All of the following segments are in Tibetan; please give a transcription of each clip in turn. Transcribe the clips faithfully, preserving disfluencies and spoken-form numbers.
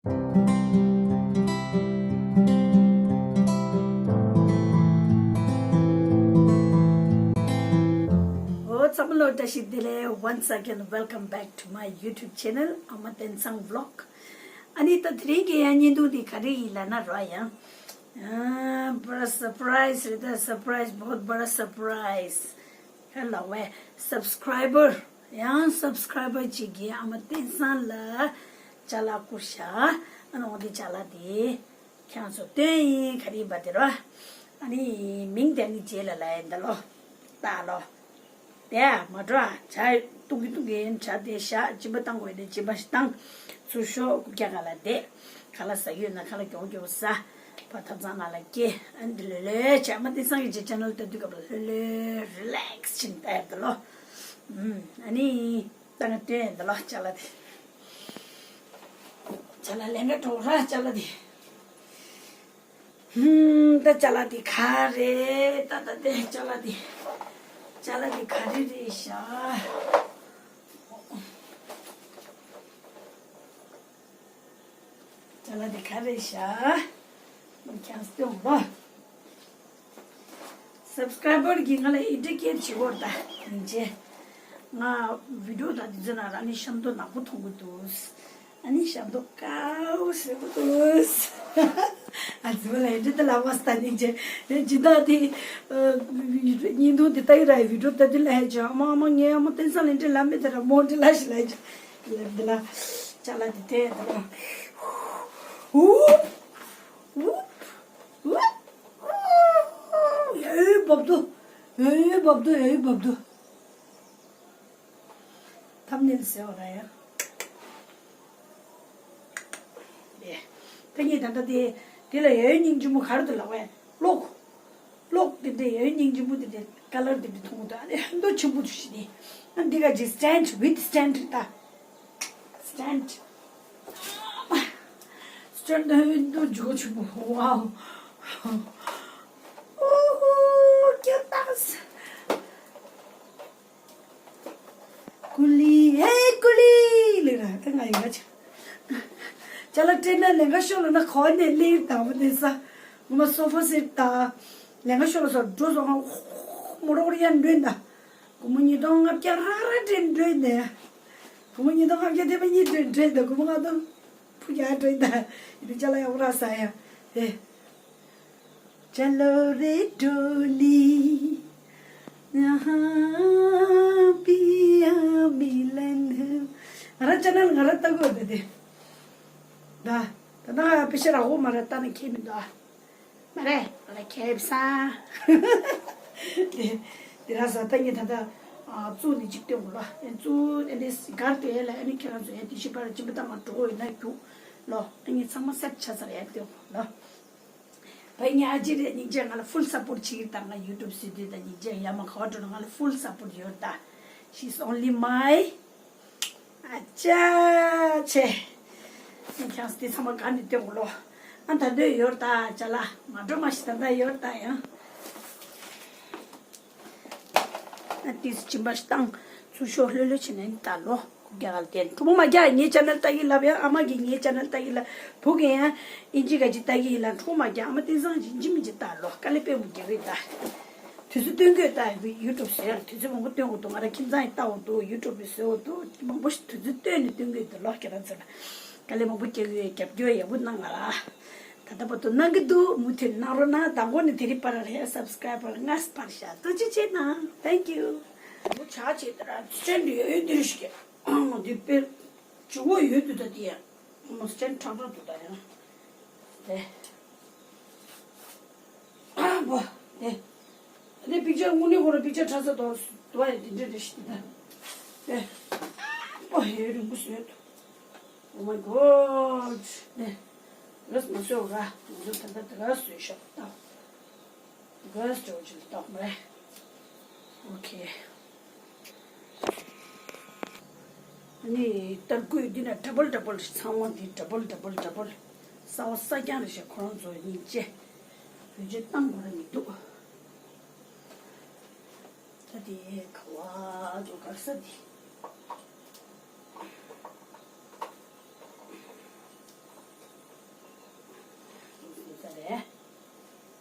ཨོ་ཚང་མ་ལོ་བཀྲ་ཤིས་བདེ་ལེགས། Once again, welcome back to my YouTube channel, ཨ་མ་བསྟན་བཟང་vlog. ཨ་ནི་ད་དེ་རིང་གི་ཡང་བརྙན་ཐུང་འདི་ག་རེ་ཡིན་ལབ་ན་རོ་ཡང་། ཨ། Bada surprise རེད་ད། surprise། बहुत बड़ा surprise. ཁ་ལ་བས་subscriber། ཡང་subscriber གཅིག་གིས་ཨ་མ་བསྟན་བཟང་ལ་ཅ་ལག་བསྐུར་ཤག་ཨ་ནི་འོ་དེ་ཅ་ལག་དེ་ཁྱེད་ཚོ་སྟོན་ཡིན། ག་རེ་ཡིན་པ་དེ་རོ། ཨ་ནི་མིང་དེ་ནི་རྗེས་ལ་ལབ་ཡིན་ད་ལོ། ད་ལོ། དེ་མ་འགྲོ་ཨ། ཇ་བཏུང་གི་བཏུང་གི་ཡིན། ཇ་དེ་བཞག་སྦྱིན་པ་བཏང་དགོས་ནས་སྦྱིན་པ་ཞིག་བཏང་། ཚུར་ཤོག་སྐུ་རྒྱལ་ཁ་ལ་བསྡད། ཁ་ལག་ཟ་ཡོད་ན་ཁ་ལག་མགྱོགས་མགྱོགས་ཟ། ཕར་ཐབ་ཚང་ནང་ལ་སྐྱེལ། ཨ་ནི་འདི་ལོས་ལོས་བྱས་ཨ་མ་བསྟན་བཟང་གི་ཇེ་channel་ལྟ་དུས་སྐབས་ལ་ལོས་ལོས་relax་བྱེད་ནས་ལྟ་ཡོད་ད་ལོ། ཨུམ། ཨ་ནི་ད་ང་སྟོན་ཡོད་ད་ལོ་ཅ་ལག་དེ། ཅ་ལག་ལེན་ག་འགྲོ་ར་ཅ་ལག་དེ། ཧུམ། ད་ཅ་ལག་དེ་ག་རེ་ད། ད་དེ་ཅ་ལག་དེ། ཅ་ལག་དེ་ག་རེ་རེད་ཤག་ཅ་ལག་དེ་ག་རེ་ཤག་ཁྱེད་སྟོན་རོགས། subscriber་གིས་ང་ལ་indicate་བྱེད་དགོས་ད་ཡིན་ཅེ། ང་video་དང་དེ་ཚོ་ནང་ལ་ནི་ཤ་མདོག་ནག་པོ་མཐོང་གི་འདུག་ཨ་ནི་ཤ་མདོག་དཀར་པོ་ཟེར་གི་འདུག་ཨ་ཙི་བ་ལ་ཡིན་འདྲི་ད་ལ་བ་སྟ་ནི་ཅེ། ཡིན་ཇི་ད་དེ་བརྙན་ཐུང་དེ་ལྟ་གི་ར་video་ལྟ་དུས་ལ་ཧེ་ཅེ། ཨ་མ་ཨ་མ་ངའི་ཨ་མ་བསྟན་བཟང་ལ་འདྲི་ལ་མི་དེ་ར་མོ་འདྲི་ལ་ཞི་ལ་ཅེ། ལ་འདི་ལ་ཅ་ལག་དེ་དེ་དེ་ལ། ཨུ། ཨུ། ཨོའི་བབ་དུ། ཨོའི་བབ་དུ། ཨོའི་བབ་དུ། ཐམ་ནེལ་ཟེར་བ་ར་ཡ། དེ་ད་ངས་ད་ལྟ་དེ་དེ་ལ་ཡོའི་སྙིང་རྗེ་མོ་ག་རེ་འདུག་ལབ་པས་གློག་གློག་དེ་འདྲའི་ཡོའི་སྙིང་རྗེ་མོ་དེ་འདྲའི་ཀ་ལར་དེ་འདྲ་མཐོང་གི་འདུག་ཨ་ནི་ཧན་དོ་ཆེན་པོ་དུ་ཞིག་ནི་ཨ་འདི་ག་ཅི་stand with stand་རེད་ད། stand། stand་ཧན་དོ་ཇོ་ཆེན་པོ། ཝའོ། ཨོ་ཧོ། ཀྱོ་ཏགས། ཀུ་ལི་ཧེ་ཀུ་ལི་ལེ་ར་ད་ང་ཡོད་ཆ། ཅ་ལག་སྤྲད་ན་ལེན་ག་ཤོག་ལ་ན་གོ་ནས་ལེ་དང་བ་དེ་ས། ངོ་མ་སོ་ཕ་སེ་ད། ལེན་ག་ཤོག་ལ་སོ་འགྲོ་སོང་ང་མོ་རོག་རི་ཡ་འདྲོན་ད། སྒོར་མོ་ཉིས་སྟོང་ལྔ་བརྒྱ་རག་ར་འདྲེན་འདྲོན་ནས། སྒོར་མོ་ཉིས་སྟོང་ལྔ་བརྒྱ་དེ་པ་གཉིས་འདྲོན་འདྲོན་ད། སྒོར་མོ་ལྔ་སྟོང་ཕུ་རྒྱ་འདྲོན་ད། ཡིན་དུ་ཅ་ལག་ཡག་པོ་རག་ས་ཡ། ཨེ། चलो रे डोली, यहाँ पिया मिलन है। ང་ར་ཅ་ནལ་ང་ར་ལྟ་དགོས་འདུག་དེ། ད་ད་ད་ང་པེ་ཤ་ར་འོ་མ་ར་ལྟ་ན་ཁྱད་མི་འདུག་ཨ། མ་རེད་ང་ར་ཁྱད་བསང་། དེ་དེ་ར་ས་ད་ངས་ད་ད་བཙུགས་ནས་ཅིག་སྟོན་དགོས་ལ། ཨེ་བཙུགས་ཨེ་འདྲས་གར་དེ་ཨེ་ལ་ཨེ་ནི་ཁྱེད་རང་ཚོ་ཨེ་དེ་ཤི་པར་ཅི་མི་ད་མ་འགྲོ་འོས་ན་རྒྱུགས་ལོ། ཨེ་ངས་ཚང་མ་སེབ་ཆ་ཚར་ཨེ་སྟོན་དགོས་ལོ། བའི་ཉག་གཅིག་རེད། སྙིང་རྗེ་ང་ལ་ཕུལ་སཔོར་བྱེད་ཀྱི་ད། ང་ཡུ་ཊུབ་ཟེར་དུས་ད་སྙིང་རྗེ་ཡ་མ་ག་བ་འགྲོ་ན་ང་ལ་ཕུལ་སཔོར་ཡོད་ད། She's only my ཨ་ཅག་ཆེ། ངས་ཁྱང་སྟེ་ཚང་མ་ག་ནས་སྟོན་གོ་ལོ། ཨ་ད་འདོད་ཡོད་ད་ཅ་ལག་མ་འགྲོ་མ་ཞིག་ད་ད་ཡོད་ད་ཡང་། ཨ་ཏིས་སྦྱིན་པ་ཞིག་བཏང་ཚུར་ཤོག་ལྷོད་ལྷོད་བྱས་ནས་ད་ལོ། རྒྱ་གར་བསྟན་གྲོགས་མོ་མ་རྒྱག་ངའི་ཅ་ནལ་ལྟ་གི་ལབ་ཡ། ཨ་མ་གིས་ངའི་ཅ་ནལ་ལྟ་གི་ལབ། བུ་གིས་ཡང་ཨིན་ཇི་ག་ཅི་ལྟ་གི་ལབ། གྲོགས་མོ་མ་རྒྱག་ཨ་མ་བསྟན་བཟང་ཅིག་ཡིན་གཅིག་མིན་གཅིག་ལྟ་ལོ། དཀའ་ལས་དཔེ་མོ་རྒྱག་གི་ད། དུས་ཚོད་སྟོན་དགོས་ད། ཡུ་ཊུབ་ཟེར་དུས་ཚོད་མང་པོ་སྟོན་དགོས་འདུག་ང་རང་ཁྱིམ་ཚང་ཡིན་ལྟ་འོ་འདུག་ཡུ་ཊུབ་བཟོ་འོ་འདུག་མང་པོ་ཞིག་དུས་ཚོད་སྟོན་ནས་སྟོན་དགོས་འདུག་ལོ། ཁྱེད་རང་ཚོ་ལ་དཀའ་ལས་མང་པོ་རྒྱག་གི་ཡོད། རྒྱབ་སྐྱོར་ཡག་པོ་གནང་ང་ལ། ད་ལྟ་བར་དུ་གནང་གི་འདུག་མུ་མཐུད་གནང་རོགས་གནང་། དང་པོ་ནས་དེ་རིང་བར་ལ་སབ་སི་ཀ་རའི་བར་ལྔ་སྤར་ཤག་ཐུགས་རྗེ་ཆེ་གནང་། Thank you། མོ་ཆ་ཆེ་དེ་ར་སི་ཊེན་ཌི་ཡོད་ཡོད་འདིར་ཞིག་གི་འདི་དཔེ་ཇུ་བོ་ཡོད་འདུག་ད་དེ་ཡང་མོ་སི་ཊེན་ཌི་ཁྲག་ཁྲག་འདུག་ད་ཡང་དེ། ཨ་བོ་དེ། དེ་པིག་ཅར་དངོས་གནས་ཁོ་ར་པིག་ཅར་ཁྲ་ས་དོར་དོ་ཡ་དེ་འདྲ་རེ་ཞིག་ད་དེ། ཨོ་ཧེ་རིང་པོ་བཟོས་འདུག Oh my God. ནས། ག་སི་མ་བཟོས་ར། ང་ཚོ་ད་ལྟ་དེ་ག་བཟོས་ཤག་ལྟ། ག་སི་འགྲོ་ཅིག་ལྟ་མ་རེད། ཨོ་ཁེ། ཨ་ནི་ཏར་སྐུད་འདི་ན་ཌ་བལ་ཌ་བལ་ཚང་མ་འདི་ཌ་བལ་ཌ་བལ་ཌ་བལ། གསར་པ་གསར་རྐྱང་རེད་ཤག་ཁོ་རང་ཚོ་སྙིང་རྗེ། བེད་སྤྱོད་བཏང་དགོས་ར་མི་འདུག་ད་དེ་ག་བ་ཚོ་ག་ས་དེ།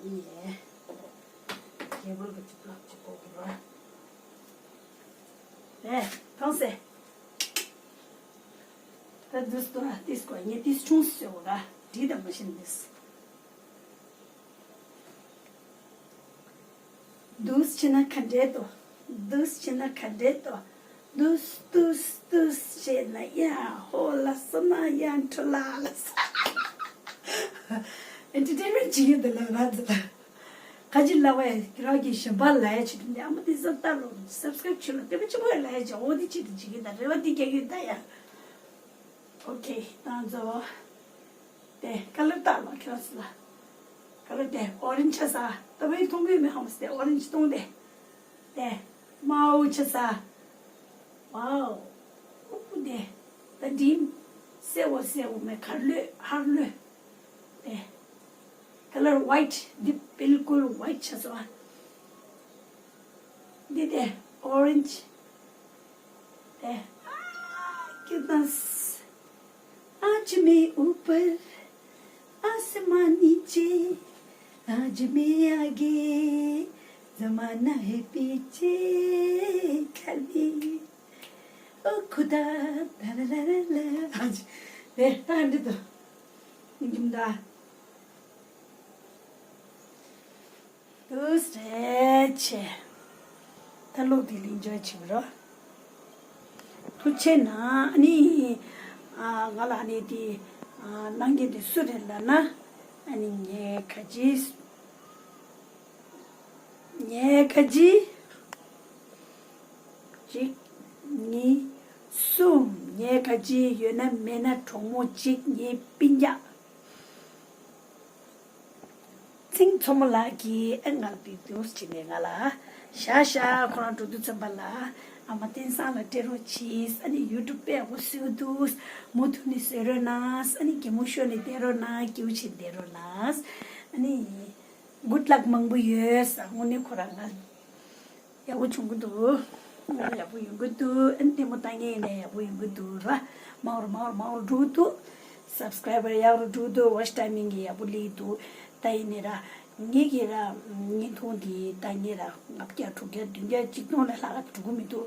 ཡིན། ཀེ་བལ་གྱི་ཅིག་པླག་ཅིག་ཕོག་གི་ར། ཨེ། གང་ཟེ། ད་དུས་སྟོན་ཏིས་ཀོ་ངས་ཏིས་ཆུང་ཟེར་བ་ར། འདྲི་དང་མ་ཤེས་ཏིས། དུས་ཕྱིན་ན་ག་འདྲས་དོ། དུས་ཕྱིན་ན་ག་འདྲས་དོ། དུས་དུས་དུས་བྱས་ན་ཡ་ཧོ་ལ་སོ་ན་ཡ་འཕྲོ་ལ་ལ་ས། ཨེན་ཊར་ཊེན་མེན་ཊི་བྱེད་ཀྱི་འདུག་ལ་ང་ཚོ་ལ། ཁ་ཅིག་ལ་བས་ཁྱེད་རང་གི་གཞན་པ་ལ་ཡ་བྱེད་དུས་ཨ་མ་དེ་ས་ལྟ་རོགས་སབ་སི་ཀ་རེབ་བྱེད་ལ་དེ་བ་ཆེ་བོ་ལ་ཡ་བྱེད་འོ་དེ་བྱེད་དུ་བྱེད་ཀྱི་ད་རེ་བ་དེ་རྒྱག་གི་ད་ཡ། ཨོ་ཁེ། ད་ང་ཚོ་དེ་ཀ་ལར་བཏགས་ལ་ཁྱོད་ལ། ཀ་ལར་དེ་ཨོ་རེན་ཇི་ཆ་ས། ད་བའི་མཐོང་གི་མེད་ཧམ་སྟེ་ཨོ་རེན་ཇི་གཏོང་དེ། དེ་དམར་པོ་ཆ་ས། ཝའོ། ཨུ་པུ་དེ། ད་འདི་སེར་བོ་སེར་བོ་མེད་གར་ལོས་ཧར་ལོས། དེ་ཀ་ལར་ཝའི་ཊི། འདི་བིལ་ཀུལ་ཝའི་ཊི་ཆ་སོང་ཨ། འདི་དེ་ཨོ་རེན་ཇི། དེ་ཨ་ཀྱུ་ཏན་སི། आज मैं ऊपर आसमां नीचे, आज मैं आगे जमाना है पीछे, खाली ओ खुदा, ला ला ला ला ला। आज དེ་ད་འདི་དོ། འདི་འདྲ། དུས་རེད་ཆེ། ད་ལོ་དེ་ལིང་འཇོ་ཆེ་བ་རོ། ཐུགས་ཆེ་ན་ཨ་ནི། ཨ་ང་ལ་ཨ་ནི་དེ་ཨ་གནང་མཁན་དེ་སུ་རེད་ལབ་ན། ཨ་ནི་ངའི་ཁ་ཅིག་ངའི་ཁ་ཅིག་གཅིག་གཉིས། གསུམ། ངའི་ཁ་ཅིག་ཡོད་ན་མེད་ན་གྲོགས་མོ་གཅིག་ངའི་སྤུན་ཀྱག་ཚེ་རིང་མཚོ་མོ་ལགས་ཀྱིས་ཨེ་ང་ལ་དེ་དུས་ཕྱིན་ནས་ང་ལ་ཤ་ཤ་ཁོ་རང་འགྲོ་དུས་ཙམ་པ་ལ་ཨ་མ་བསྟན་བཟང་ལ་སྤྲད་རོགས་གྱིས། ཨ་ནི་ཡུ་ཊུབ་དཔེ་ཡག་པོ་བཟོས་འདུག་མུ་མཐུད་ནས་བཟོས་རོགས་གནང་། ཨ་ནི་གད་མོ་ཤོར་ནས་བསྡད་རོགས་གནང་། སྐྱིད་པོ་བྱས་བསྡད་རོགས་གནང་། ཨ་ནི་གུཌ་ལག་མང་པོ་ཡོད་ས། དངོས་གནས་ཁོ་རང་ང་ཡག་པོ་བྱུང་གི་འདུག་ང་ཡག་པོ་ཡོང་གི་འདུག་ཨ་ནི་ལྟད་མོ་ལྟ་མཁན་ཡིན་ན་ཡག་པོ་ཡོང་གི་འདུག་ར། མང་རུ་མང་རུ་མང་རུ་འགྲོ་གི་འདུག་སབ་སི་ཀ་རའི་བར་ཡག་རུ་འགྲོ་གི་འདུག་ཝ་ཆི་ཊའི་མིང་གི་ཡག་པོ་སླེབས་འདུག་ད་ཡིན་ནའི་ར། ངེད་ཀྱི་ར་བརྙན་ཐུང་འདི་ལྟ་མཁན་ར་ལྔ་བརྒྱ་དྲུག་བརྒྱ་བདུན་བརྒྱ་གཅིག་སྟོང་ལས་ལྷག་ག་འགྲོ་གི་མི་འདུག་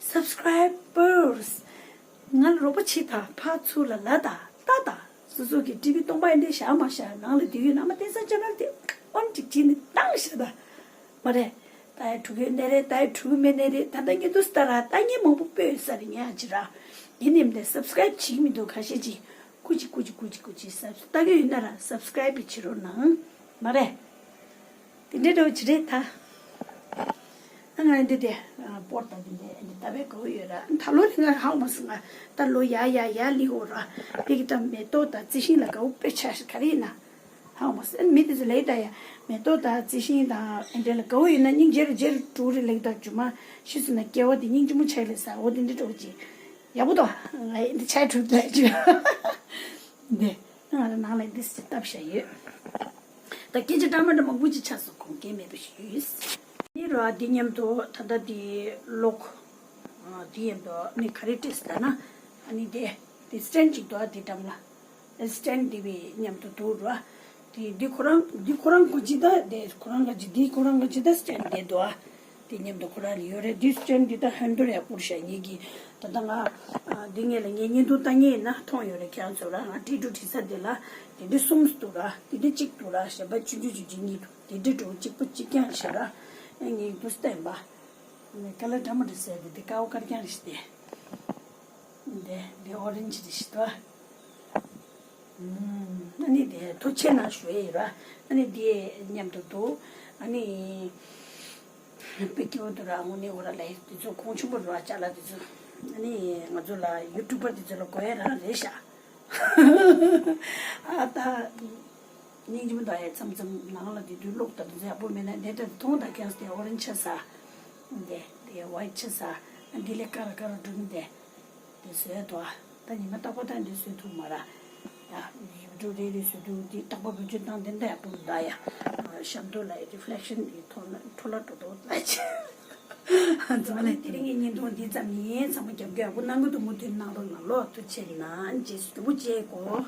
སབ་སི་ཀ་རའི་བར་ང་ལ་རོགས་པ་བྱེད་དང་། ཕར་ཚུར་ལ་ལབ་དང་ལྟ་དང་། སོ་སོ་གི་ཊི་ཝི་སྟོང་པ་འདི་བཞག་མ་བཞག་ནང་ལ་དུས་ཡུན་ཨ་མ་བསྟན་བཟང་ཆེ་ནལ་དེ་ཨོན་ཅིག་བྱས་ནས་བཏང་བཞག་དང་། མ་རེད། ད་ཡ་འགྲོ་གི་ཡོད་ནའི་རེད། ད་ཡ་འགྲོ་གི་མེད་ནའི་རེད། ད་ལྟ་ངས་དུས་ལྟ་ར་ལྟ་མཁན་མང་པོ་སྤོས་ས་རེད། ཉག་ཅིག་ར་ཡིན་ནའི་མི་འདི་སབ་སི་ཀ་རའིབ་བྱེད་ཀྱི་མི་འདུག་ཁ་ཤས་ཅིག་སྐུ་མཁྱེན་སྐུ་མཁྱེན་སྐུ་མཁྱེན་སྐུ་མཁྱེན། སབ་སི་ཀ་རའིབ་ལྟ་གི་ཡོད་ན་ར་སབ་སི་ཀ་རའིབ་བྱེད་རོགས་གནང་། མ་རེད། དེ་འདྲའི་འདྲ་བོ་ཅིག་རེད་ད། ཨ་ང་འདི་དེ་པོར་ད་འདི་འདི་འདི་ད་བས་གོ་ཡོད་ར། ད་ལོ་རིང་ང་ཧང་མ་སོང་ང་། ད་ལོ་ཡ་ཡ་ཡ་ལི་འོ་ར། དེ་གི་ད་མེ་ཏོག་དང་རྩི་ཤིང་ལ་དགའ་བོ་དཔེ་ཆ་ཞིག་ག་རེ་ཡིན་ན། ཧང་མ་སོང་མི་དེ་ཚོ་ལེགས་ད་ཡ། མེ་ཏོག་དང་རྩི་ཤིང་དང་ཨེ་འདྲ་ལ་དགའ་བོ་ཡོད་ན་སྙིང་རྗེ་རུ་རྗེ་རུ་འགྲོ་རེ་ལེགས་ད། རྒྱུ་མ་ཤི་སོང་ན་སྐྱེ་བ་དེ་སྙིང་རྗེ་མོ་ཆགས་ལེ་ས་འོ་དེ་འདྲ་འགྲོ་ཅིག་ཡག་པོ་འདུག་ང་ཡི་འདི་ཆའི་ཁྲུག་ལ་ཅུ། འདི་ང་ལ་ནང་ལ་འདི་སི་བཏབ་བཞག་ཡོད། ད་སྐད་ཆ་འདྲ་མི་འདྲ་མང་པོ་ཅིག་ཆགས་སོང་། དགོངས་འགལ་མེད་པ་ཞུས། འདི་རུ་འདི་མཉམ་དུ་ད་ལྟ་འདི་ལོག་འདི་མཉམ་དུ་ནི་ག་རེ་སྤྲད་ཟེར་ན། ཨ་ནི་འདི་འདི་སི་ཊེན་ཌི་ཅིག་འདུག་ཨ་འདི་འགྲམ་ལ། སི་ཊེན་ཌི་འདི་བའི་མཉམ་དུ་འདུག་ར། དེ་འདི་ཁོ་རང་འདི་ཁོ་རང་གོ་ཅི་ད་དེ་ཁོ་རང་ག་ཅི་འདི་ཁོ་རང་ག་ཅི་ད་སི་ཊེན་ཌི་འདི་འདུག་ཨ། དེ་མཉམ་དུ་ཁོ་རང་ལ་ཡོད་རེད། འདི་སི་ཊེན་ཌི་འདི་ད་ཧན་དུ་རེ་པུར་ཤ་ཉེ་གི་ད་ད་ང་འདི་ངེད་ལ་ངས་བརྙན་ཐུང་ལྟ་ངེས་ན་མཐོང་ཡོད་རེད། ཁྱེད་རང་ཚོ་ར་ང་བྲིས་འགྲོ་བྲིས་ས་འདི་ལ་དེ་འདྲི་གསུམ་འདུག་ར། དེ་འདྲི་གཅིག་འདུག་ར། གཞན་པ་ཆུང་ཆུང་ཆུང་ཆུང་གཉིས་འདུག་དེ་འདྲི་འགྲོ་གཅིག་པོ་གཅིག་རྐྱང་ཞེ་ར། ངས་འདུག་སྟེ་ཡིན་པ། ཀ་ལར་འདྲ་མི་འདྲ་ཟེར་དེ་དེ་ཀའོ་དཀར་རྐྱང་རེད་ཤི་དེ། འདི་འདི་ཨོ་རེན་ཇི་རེད་ཤི་ཏོ། ཨ་ནི་དེ་ཐུགས་ཆེ་གནང་ཞུ་ཡི་ར། ཨ་ནི་དེ་མཉམ་དུ་འདུག་ཨ་ནི་པི་ཀིའུ་དུ་ར་དངོས་གནས་འོ་ར་ལས་དེ་ཚོ་གོང་ཆེན་པོ་ར་ཅ་ལག་དེ་ཚོ། ཨ་ནི་ང་ཚོ་ལ་ཡུ་ཊུབ་པར་དེ་ཚོ་ལ་དགོས་ཡ་རང་རེད་ཤག་ཨ་ད། སྙིང་རྗེ་མོ་ད་ཡ་མཚམས་མཚམས་ནང་ལ་དེ་དུས་ལོག་ད་དུས་ཡག་པོ་མེད་ན་དེ་ལྟར་མཐོང་ད་ཁྱེད་དེ་ཨོ་རེན་ཇི་ཆ་ས། དེ་དེ་ཝའི་ཊི་ཆ་ས། དེ་ལས་དཀར་དཀར་འགྲོ་ནི་དེ། དེ་བཟོས་དོ། ད་ཉི་མ་རྟག་པར་ད་འདི་བཟོས་ཐུབ་མ་ར། ཡ་ཡུ་ཊུབ་རེ་རེ་བཟོས་དུས་དེ་རྟག་པར་བེད་སྤྱོད་བཏང་དེ་འདྲ་ཡག་པོ་མི་འདུག་ཡ། ཤམ་ཐོ་ལ་རི་ཕི་ལེག་ཤན་དེ་ཐོག་ན་འཕྲོ་བརླག་འགྲོ་དོ་ལ་ཆེ། རྫོང་ལས་དེ་རིང་གི་བརྙན་ཐུང་འདི་ཙམ་ཡིན། ཚང་མ་རྒྱབ་སྐྱོར་ཡག་པོ་གནང་གི་འདུག་མུ་མཐུད་གནང་རོགས་གནང་ལོ། ཐུགས་ཆེ་གནང་། རྗེས་སུ་མགྱོགས་པོ་མཇལ་གོ།